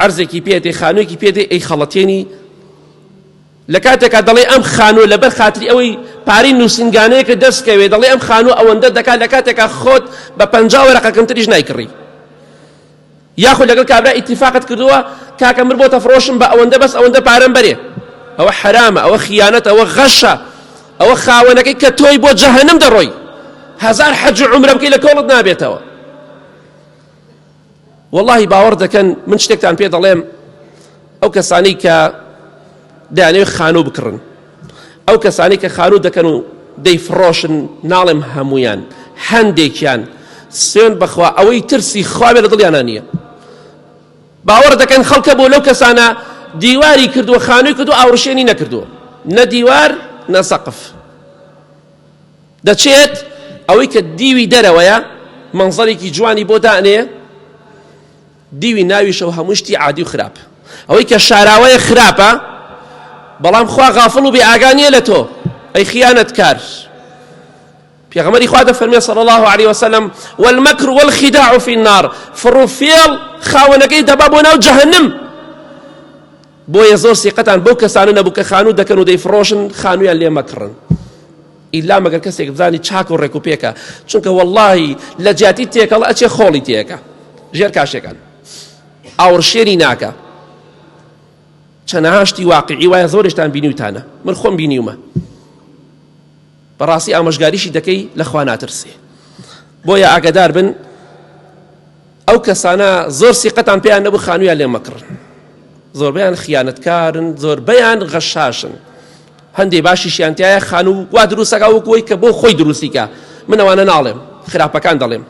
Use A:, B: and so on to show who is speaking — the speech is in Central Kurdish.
A: عەرزێکی پێ دێ، خانوویەکی پێ دێ، ئەیخەڵەتێنی، لە کاتێکا دەڵێ ئەم خانووە لەبەر خاتری ئەوەی پارەی نووسینگانەیەکە دەست کەوێ دەڵێ ئەم خانووە ئەوەندە دەکات لە کاتێکا خۆت بە 50 وەرەقە کەمتریش نایکڕی یاخود لەگەڵ کابرا ئیتیفاقت کردووە کاکە مر بۆتە فڕۆشم بە ئەوەندە بەس ئەوەندە پارەم بەرێ ئەوە حەرامە ئەوە خیانەت ئەوە غەشە ئەوە خاوەنەکەی کە تۆی بۆ جەهەنم دەڕۆی هەزار حەج و عومرە بکەی لە کۆڵت نابێتەوە وەڵاهی باوەڕ دەکەن من شتێکتان پێ دەڵێم ئەو کەسانەی کە دەیانەوێت خانوو بکڕن ئەو کەسانەی کە خانوو دەکەن و دەیفڕۆشن ناڵێم هەمویان هەندێکیان سوێن بەخوا ئەوەی ترسی خواێ لە دڵیانە نییە باوەڕ دەکەن خەڵکە بۆ لەو کەسانە دیواری کردووە خانووی کردو ئاوڕشێنی نەکردووە نە دیوار نە سەقف دەچێت ئەوەی کە دیوی دەرەوەیە مەنزەرێکی جوانی بۆ دانێ دیوی ناویشەوە هەموو شتی عادی و خراپ ئەوەی کە شاراوەیە خراپە بەڵام خوا غافڵ و بێ ئاگا نییە لە تۆ ئەی خیانەتکار پێغەمبەری خوا دەفەرمێ صلی الله علیه وسلم والمکر والخداع فی النار فڕوفێڵ خاوەنەکەی دەبا بۆ ناو جەهەنم بۆیە زۆر سیقەتان بەو کەسانە نەبوو کە خانوو دەکەن و دەیفڕۆشن خانوویان لێ مەکڕن ئیلا مەگەر کەسێک بزانی چاک و ڕێک و پێکە چونکە وەڵڵاهی لە جیاتی تێکەڵ ئەچێ خۆڵی تێکە ژێر کاشێکان ئاوڕشێنی ناکە چەنەها شتی واقعی وایە زۆرشتان بینیوتانە من خۆم بینیومە بەڕاستی ئامۆژگاریشی دەکەی لە خوا ناترسێ بۆیە ئاگدار بن ئەو کەسانە زۆر سیقەتان پێیان نەبوو خانوویان لێ مەکڕن زۆربەیان خیانەتکارن زۆربەیان غەشاشن هەندێ باشیشیان تایە خانوو وا دروستەکە وەکوی کە بۆ خۆی دروستیکە من ئەوانە ناڵێم خراپەکان دەڵێم.